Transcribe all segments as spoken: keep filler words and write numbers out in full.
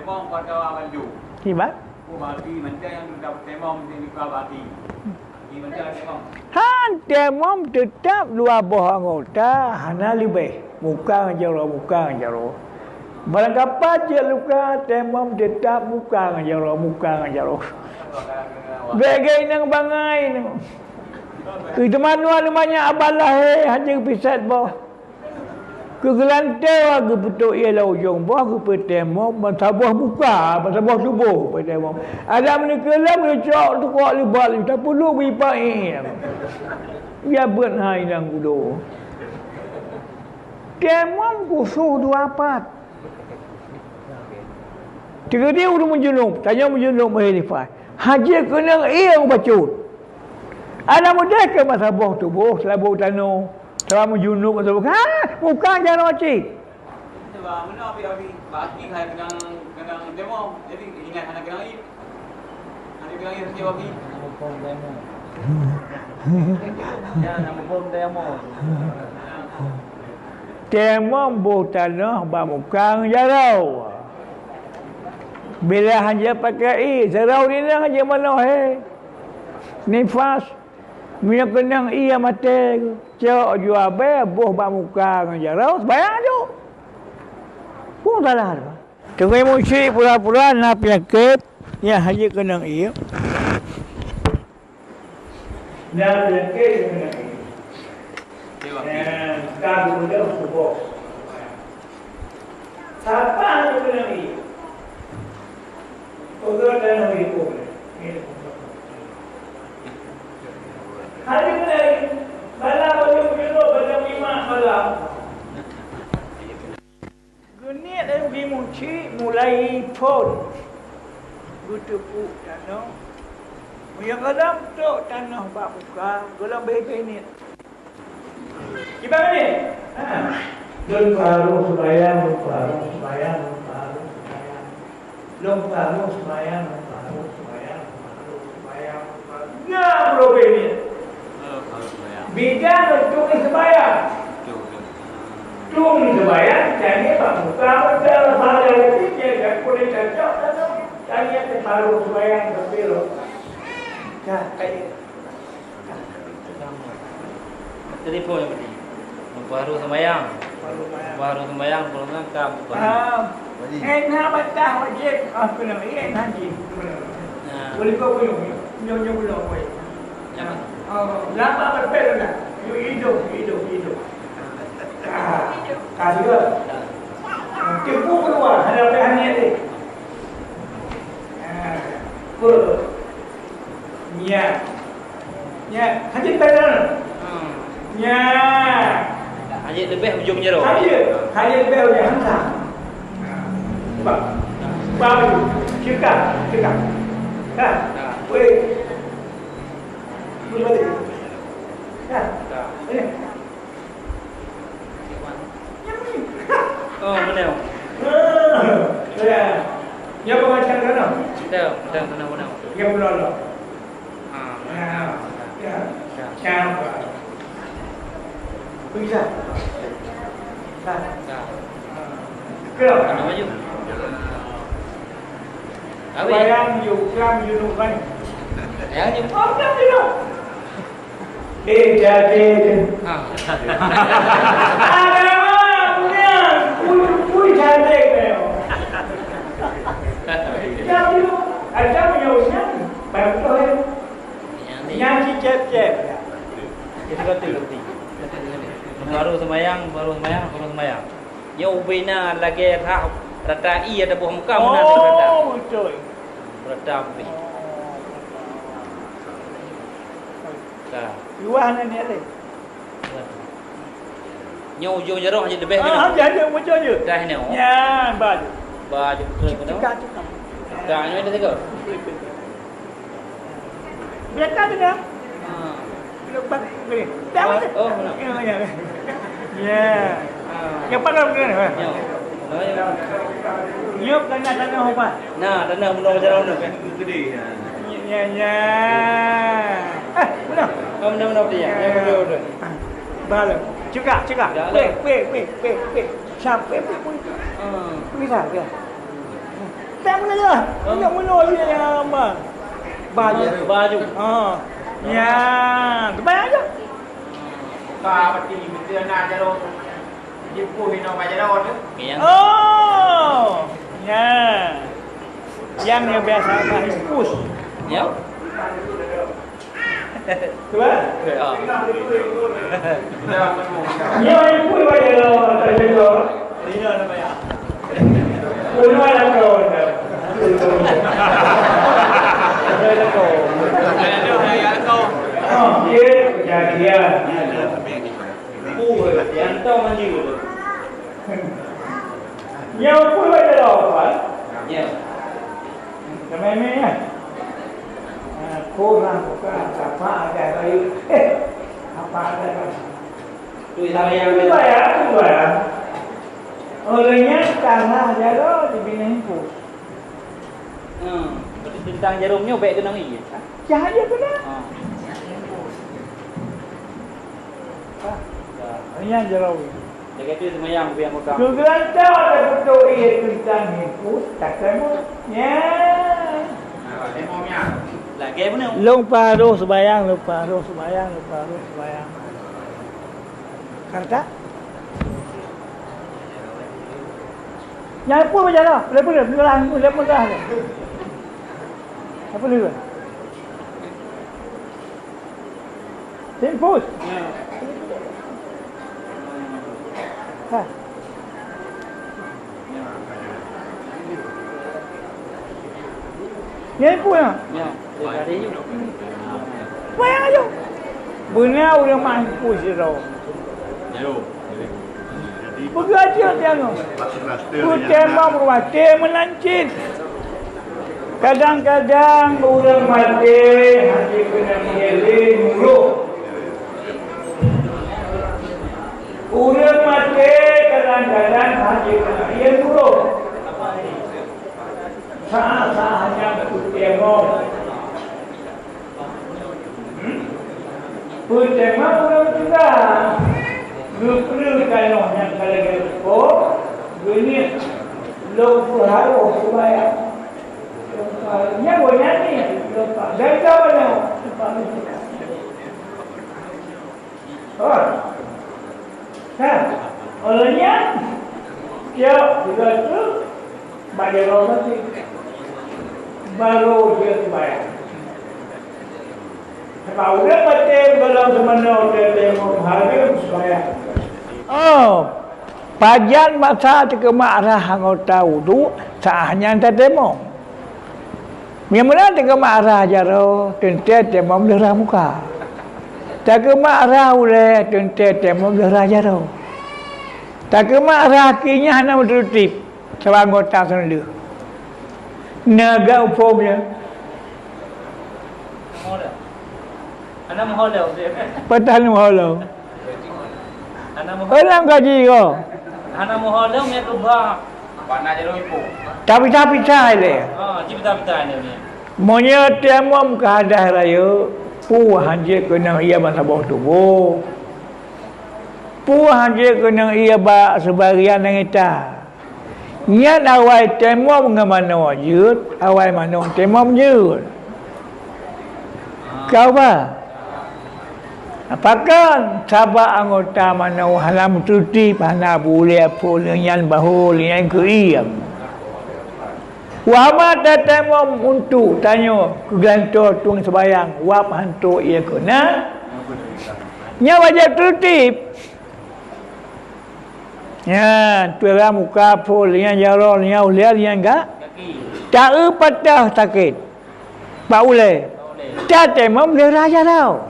Tayamum pada awak bandum. Kiban? Oh, berarti macam yang sudah bertayamum, mesti buka berarti. Berarti macam tayamum. Han, tayamum tetap dua boh anggota, hana leubeh. Muka ngon jaroe, muka ngon jaroe. Barang kapan cit luka, tayamum tetap muka ngon jaroe, muka ngon jaroe. Bèk gét inong bangai nyoe. Keu teuma nyoe manyak abah lahé, hana geupiset boh. Keu geulantèe geupeutrok ié lam ujong boh, geupeutayamum, ban saboh muka, ban saboh tuboh geupatayamum. Adak meunyoe keu lom geucok tukok leubak lé, tapeuduek beuipak ié. Ya beuet hai nyang gudo. Tayamum khusos dua pat. Teukeudi ureueng meujunub, tanyoe meujunub meuhilifah. Hana keunong ié bacut. Adak meudeh keu ban saboh tuboh, saboh tanoh. Saboh meujunub, saboh, ha, muka jaroe cit. Sebab meunoe abi-abi, bak aki hai keunong, keunong demo, jadi ingat hana keunong ié. Hana keunong ié, setiap abi. Ya, nama bom demo. Tayamum boh tanoh bak muka ngon jaroe. Bila hana pakai ié, jaroe rinang hana manoh, he. Nifas. Meunyoe keunong ié maté, cok jua bèe boh bak muka ngon jaroe, seumayang aju. Peue salah tu? Teungoh musyrik pura-pura na peunyakét, nyang hana keunong ié. Na peunyakét nyang keunong ié. Nyang ka geupeudong tuboh. Sapa nyang keunong ié? Peugah tanoh ié. Hana keunong ié. Bala bajèe jinoe, bajèe iman, bala. Geuniet laju jimucik mulai phôn. Geuteupuk tanoh. Meunyoe gohlom trok tanoh bak muka, gohlom bèe-bèe niet. Kiban niet? Ha. Lôn peuharôh seumayang, lôn peuharôh seumayang, lôn peuharôh seumayang. Lôn peuharôh seumayang, lôn peuharôh seumayang, lôn peuharôh seumayang, lôn peuharôh. Nyan uroe bèe niet. Bida ngon tueng seumayang. Tueng seumayang, tangieng bak muka, bak muka, bak muka, bak muka, tangieng teupeuharôh seumayang, sampoe lom. Ka, ka, ka. Telepon yang penting. Baru sembahyang. Baru sembahyang, kalau nak ka buka. Ah, eh, na batah wajib. Ah, kena, eh, na jih. Nah. Boleh kau punya, punya, punya, punya, punya. Jangan. Oh, lama betul dah. Hidup, hidup, hidup. Ah, kasih ke? Tipu keluar, hadapi hanya ni. Ah, betul. Nyan. Nyan, hajat peureueng. Hmm. Nyan. Hajat leubeh ujong jaroe. Hajat, hajat leubeh ujong jaroe. Cuba. Cuba dulu. Cekak, cekak. Nah. Nah. Weh. Cuba dulu. Nah. Nah. Ini. Oh, meunan. Ah, ya. Ya, pengacara sana. Dah, dah, dah, dah. Ya, betul lah. Ah. Ya. Ya. Ya. Siapa? Bisa. Dah. Dah. Ke? Dah maju. Habis. Bayang, you come, you know, kan? Ya, you. Oh, dah, you know. Eh, jadi. Ha. Alamak, punya. Pui, pui, jadi, bro. Jadi, ada punya urusan. Baru tu, eh. Yang ni. Yang cicet-cet. Itu kata lebih. Baru sembahyang, baru sembahyang, baru sembahyang. Nyoe ubena lagèe rata ié ada boh muka, meunan rata. Oh, betul. Rata ubé. Ka. Luah na ni lé. Nyoe ujong jaroe hana leubeh. Ah, hana leubeh ujong je. Dah ni. Nya, ba. Ba je betul ke? Cekak, cekak. Dah ni dah tiga. Biasa je dah. Ha. Lepas ni. Dah. Oh, oh, mana? Ya, ya. Ya. Ha. Yang pakai bukan? Ha. Ya. Nyok kena tanah apa? Nah, tanah bunuh macam mana? Ya, ya. Eh, benar. Oh, benar, benar, betul, ya. Ya, betul, betul. Baru. Cekak, cekak. Dah, dah. Weh, weh, weh, weh, weh. Siapa, weh, weh? Hmm. Bisa, ya. Yang mana je lah. Ingat mula dia yang lama. Baju. Baju. Ha. Ya, terbayang je. Ka pati betul nak jarum. Jipus inoe ka jarum tu. Oh. Ya. Yang dia biasa nak jipus. Ya. Cuba. Ya. Nyoe pun bak jalan, tak jalan. Dia nama ya. Pun ada kawan dah. Ada kawan. Ada kawan. Oh, dia kejadian. Pun yang tahu mandi tu. Nyoe pun bak jalan, Pak. Ya. Kami ni kan. Ah, kurang bukan apa ada bayu. Eh, apa ada bayu. Tu saya yang tu bayar, tu bayar. Olehnya tanah jalan di Bina Himpu. Hmm. Teuntang jarum nyoe bèk keunong ie. Cahaya tu dah. Ha. Ah, ya. Ini yang jarum. Lagèe tu seumayang, biar mudah. Keugeulantau ada beutôi ie teuntang Himpu, tak temu. Ya. Lagèe beuna. Lôn paroh seumayang, lôn paroh seumayang, lôn paroh seumayang. Kan tak? Nyang pun bajalan, boleh, boleh, boleh, boleh, boleh. Apa dia? Timpus. Ya. Ha. Nyang pun ya. Ya. Payah ayo. Beuna ureueng mampu sidroe. Peugah jeuet nyang nyoe. Peuteumong rumaté meunan cit. Kadang-kadang ureueng maté hana keunong ie lé nurôh. Ureueng maté kadang-kadang hana keunong ie nurôh. Saat-saat nyang peuteumong. Peuteumong ureueng tuha, geupeureuh tanoh nyang ka lagèe rukoh, geuniet lôn peuharôh sumbayang. Nyang gobnyan ni, lôn pa-, dan ka manoe, lôn pa-, Oh. Nah, oleh nyan, tiep buleuen tu, bak jaroe maté. Baru dia sembahyang. Sebab ureueng maté dalam seumanoe dia teurimong hareuem sembahyang. Oh, pajan masa teukeumak rhah anggota wudu, saat nyan tateurimong. Meunyoe meunan teukeumak rhah jaroe, teuntèe teurimong lheueh rhah muka. Teukeumak rhah ulèe, teuntèe teurimong lheueh rhah jaroe. Teukeumak rhah keuh nyan hana meuteurtib, sabab anggota seuleuh. Neugak upôm nyan. Hana meuhôi lom. Patah hana meuhôi lom. Hana meuhôi. Lam kaji ko. Hana meuhôi lom, ya, keubah. Tapita-pita ilèe. Ha, jipita-pita ilèe. Meunyoe teurimong keu hadas rayeuk, peue han jeuet keunong ie ban saboh tuboh. Peue han jeuet keunong ie bak sibagian anggota. Nyan awai teurimong ngon manoe jeuet, awai manoe teurimong jeuet. Ka ba? Pakon? Sabab anggota manoe hana meuteurtib, hana bulèe phôn lé nyan bahô lé nyan keu ie. Wama tateurimong untuk tanyoe keu geulantoe tueng seumayang, wab han trôk ie keu na. Nyan wajéb teurtib. Nyan, tueng rhah muka phôn, lé nyan jaroe, lé nyan ulèe, lé nyan ga-, taeu patah sakét. Bak ulèe. Tateurimong lheueh rhah jaroe.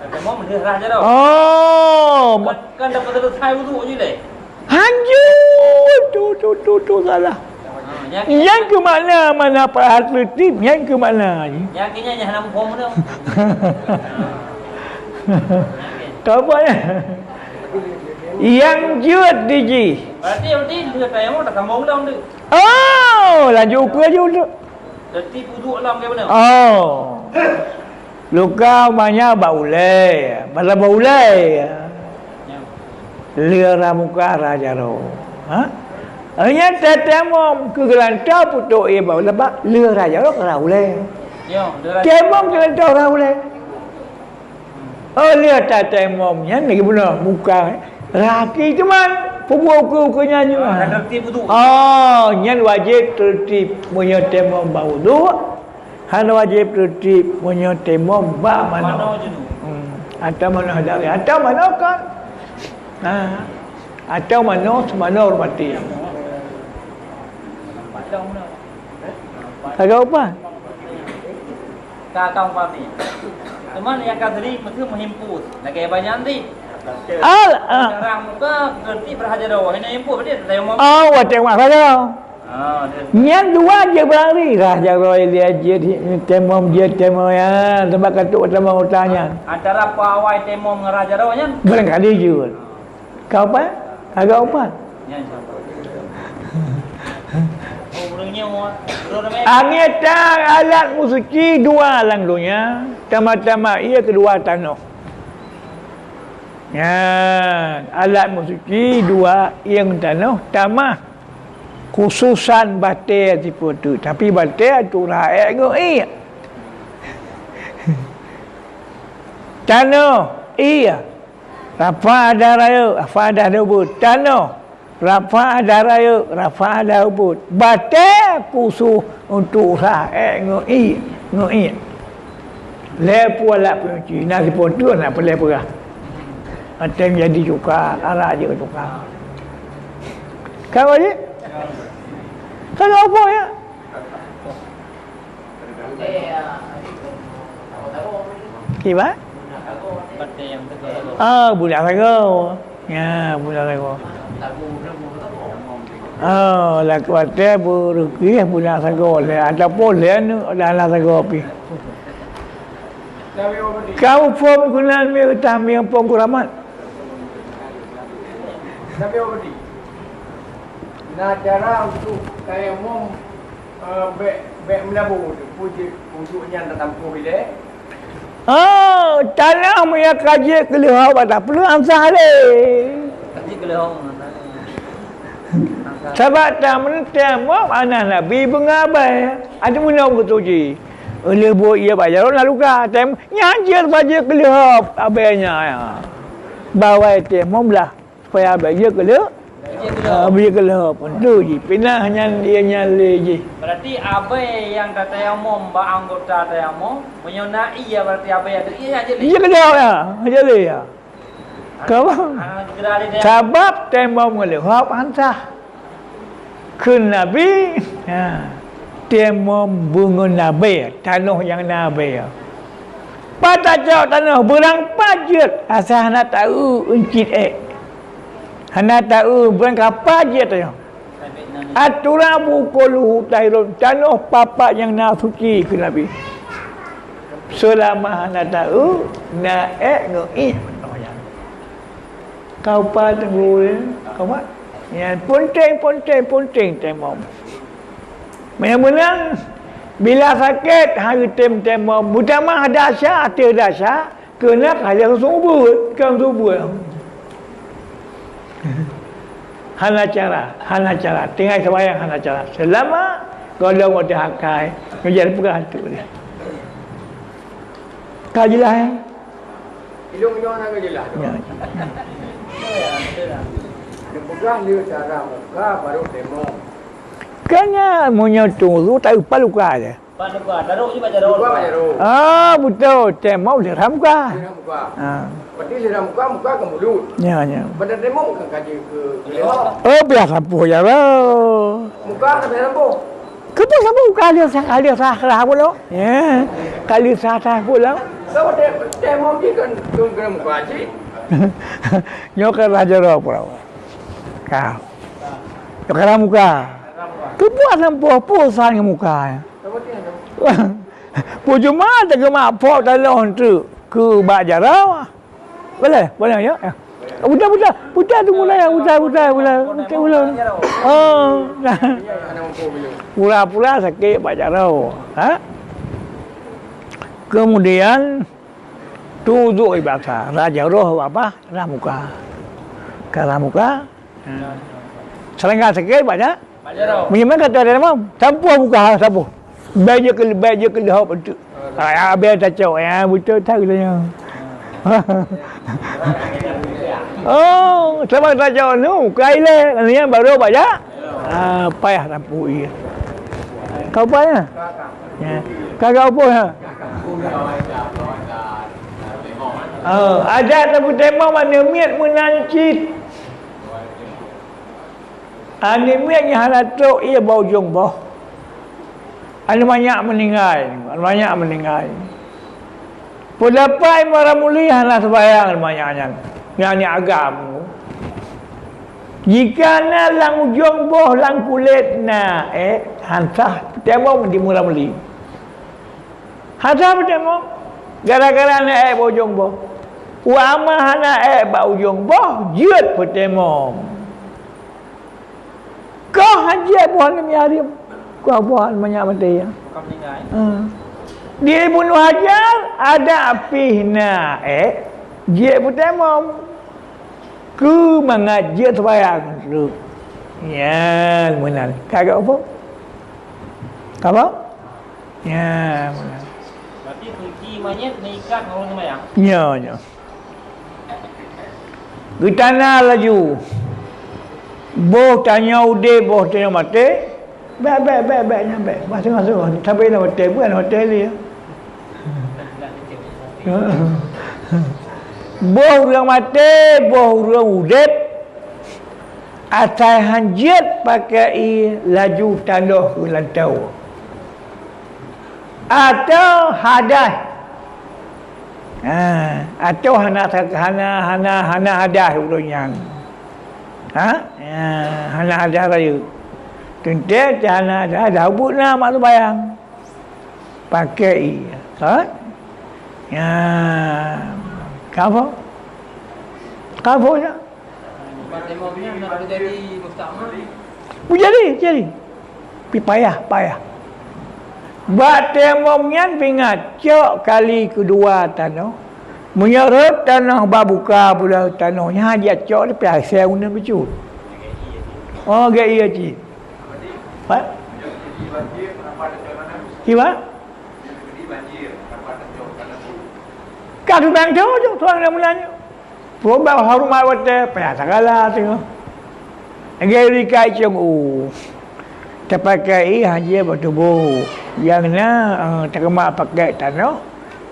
Tateurimong lheueh rhah jaroe. Oh, kan, kan dapat selesai wudu je leh. Hanjeuet. Tu, tu, tu, tu salah. Ha, nyan, nyan keuh makna, mana pahat leutip, nyan keuh makna. Nyan keuh nyan, nyan hana muphom tu. Tobat ya. Nyang jeuet di jih. Berarti, berarti dia tayamum dah sambung dah tu. Oh, laju ukeue laju tu. Berarti wuduk lam ke mana? Oh. Luka umanya bak ulèe, pada bak ulèe. Ya. Lheueh rhah muka rhah jaroe. Ha? Hanya tatayamum keu geulantau putôk ié bak leubak, lheueh rhah jaroe ka rhah ulèe. Yo, lheueh rhah. Tayamum geulantau rhah ulèe. Oh, lheueh tatayamum nyan lagèe bunoe muka, eh. Rhah kaki teuma peubuet ukeue-ukeue nyan nyoe. Ah, tertib wudu. Oh, nyan wajéb tertib. Meunyoe tayamum bak wudu, hana wajéb tertib meunyoe tayamum bak manoe. Manoe je tu. Hmm. Atau manoe dari, atau manoe kon. Ha. Atau manoe seumanoe hormati. Agak apa? Ka, ka umpami. Teuma nyang ka sering meuteumé meuhimpus. Lagèe banyan tadi. Al, ah. Sekarang muka berarti berhajar doa. Ini himpus berarti ada yang mau. Oh, watèe mak saja. Ah, dia. Nyan dua je berari. Rhah jaroe lé jeuet, tayamum jeuet, tayamum ya. Sebab ka trôk tayamum utang nyan. Antara pawai tayamum ngon rhah jaroe nyan? Barangkali jeuet. Kau apa? Agak apa? Nyan siapa? Oh, ureueng nyoe, ureueng ramè. Anggota alat musuci dua lam donya, tamah-tamah ié keudua tanoh. Nyan, alat musuci dua ié ngon tanoh, tamah khususan batèe sipeue teuk, tapi batèe tu rhah èk ngon ié. Tanoh, ié. Rafa' dan rayeuk, rafa' dan ubit. Tanoh, rafa' dan rayeuk, rafa' dan ubit. Batèe khusos untuk rhah èk ngon ié, ngon ié. Lhèe peue alat penyuci, na sipeue teuk na peureulèe peurah. Até jadi cuka, arak jeuet cuka. Ka wajéb? Ka apa ya? Kiban? Ah, budak sagoe. Ya, budak sagoe. Ah, lakoe até beureukieh budak sagoe lé, ataupun lé aneuk dan anak sagoe pih. Kamu phôn keunan mi reutah mi phôn kuramat. Nabi Abadi. Na cara untuk tayamum, eh, bèk, bèk meulabu tu. Peue jeuet untuk nyan tatampuh ilèe? Oh, tanoh meunyo ka jeuet keu leuhop bak tapeuleueng sah lé. Ka jeuet keu leuhop. Sabab tameutayamum aneuk Nabi beungoh abèe. Adak meunoe beutôi jih. Lheueh buet ié bak jaroe na luka. Tem-, nyan jeuet bak jeuet keu leuhop abèe nyan, ya. Bawai tayamum lah. Supaya abèe jeuet keu leuhop. Ah, jeuet keu leuhop. Untuk jih. Pinah nyan, ié nyan lé jih. Berarti abèe nyang tatayamum bak anggota tayamum, meunyoe na ié berarti abèe tu ié nyan jeuet lé. Jeuet keu leuhop, ya. Jeuet lé, ya. Ka ba? Hana geura lé tayamum. Sabab tayamum ngon leuhop han sah. Kheun Nabi, ha, tayamum beungon abèe, tanoh nyang na abèe. Pat tacok tanoh beurang pat jeuet, asai hana taeu euncit èk. Hana taeu beurang ka pat jeuet tanoh. At-turabu kulluhu tahirun, tanoh pat-pat nyang na suci, kheun Nabi. Seulama hana taeu na èk ngon ié. Kau pa teunggu, kau mak. Nyan, ponteng, ponteng, ponteng tayamum. Meunyoe meunan, bila sakét, han geutem tayamum. Meutamah desya, ateueh desya, keuneuk ka lheueh langsung ubeut, ka langsung ubeut. Hana cara, hana cara. Tinggai seumayang hana cara. Seulama gohlom watèe akai, ngeujak peugah tu dia. Ka jeulaih, eh? Ilôn nyoe na ka jeulaih. Ya. Neupeugah lé cara muka baru tayamum. Kanya meunyoe tu, tu tak lupa luka je. Pat luka, taruh je bak jaroe. Luka bak jaroe. Ah, beutôi. Tayamum lheueh rhah muka. Lheueh rhah muka. Ah. Berarti lheueh rhah muka, muka ke mulut. Ya, ya. Pada tayamum kan kaji ke, ke lewat. Oh, biasa pun jaroe. Muka tak biasa pun. Keupeue saboh ka lheueh sah, ka lheueh sah rhah bunoe? Ya, ka lheueh sah rhah bunoe. Saboh tayamum jih kan tun keuneuk muka cit. Nyoe ka rhah jaroe pura. Ka. Nyoe ka rhah muka. Keupeue saboh po sah ngon muka? Saboh tayamum. Peue cuma teukeumah phok taloh treuk keu bak jaroe. Boleh, boleh ya. Ya. Udah, udah, udah tu mulai ya, udah, udah, udah, udah, udah. Oh. Pura-pura sakét bak jaroe. Ha? Kemudian tu uduk ibasa, rhah jaroe apa? Rhah muka. Ka rhah muka. Ha. Seulangga sakét, baca. Meunyoe meunan ka tatamong, sampôh buka, sampôh. Bèk jeuet keu, bèk jeuet keu lhôb eunteuk. Ah, abéh tacok, ya, beutôi that geutanyoe. Oh, sabab tacok nu, ka ilèe, nyan baru baca. Ah, payah sampôh ie. Ka payah. Ya. Ka geuboh, ha. Oh, adat tapeutamong aneuk miet meunan cit. Aneuk miet nyang hana trok ie bak ujong boh. Aneuk manyak meuninggai, aneuk manyak meuninggai. Peundapat Imam Ramli hana seumayang aneuk manyak nyan. Nyan, nyan agam. Jika na lam ujong boh, lam kulét na ék, han sah peutamong di Imam Ramli. Han sah peutamong. Gara-gara na ék bak ujong boh. Wa ma hana ék bak ujong boh, jeuet peutamong. Kah hana jeuet boh aneuk miet hareuem. Kah boh aneuk manyak maté, ya. Bukan meninggal, ya? Hmm. Di Ibnu Hajar, adak pih na ék, jeuet peutamong. Keu mangat jeuet seumayang treuk. Nyan meunan. Ka geuboh? Ka boh? Nyan meunan. Berarti kunci manyét meuikat ngon ureueng seumayang? Nyo, nyo. Geutana laju. Boh tanyoe udép, boh tanyoe maté. Bèk, bèk, bèk, bèk, nyan bèk. Bah seungoh-seungoh. Sabe na hotel, bukan hotel dia. Boh ureueng maté, boh ureueng udép. Asai han jeuet pakai ie, laju taloh keu lantoe. Atau hadas. Ha, atau hana, hana, hana, hana hadas ureueng nyan. Ha? Ya, hana hadas rayeuk. Teuntèe hana hadas, dah ubit na mak seumayang. Pakai ie. Ha? Ya. Ka boh? Ka boh dah? Jadi, jadi. Pi payah, payah. Bak tamong nyan pih ingat, cok kali keudua tanoh. Meunyoe rhot tanoh bak buka pula tanoh nyan, hana jicok, tapi asai uneun bacut. Oh, gét ie cit. Pat? Kiban? Ka tu bang tu, tu orang mula nyoe. Peurubah horeumat watèe, payah sagala teungoh. Lagèe lika cong u. Tapakai ie han jeuet bak tuboh. Nyang na, eh, takeumat pakai tanoh,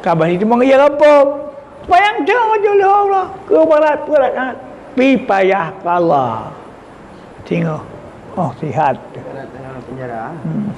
ka bani teumong ie gampông. Payang teungoh joloe Allah, keu barat peurat that. Pi payah keu Allah. Teungoh. Oh, sihat. Penjara. Hmm.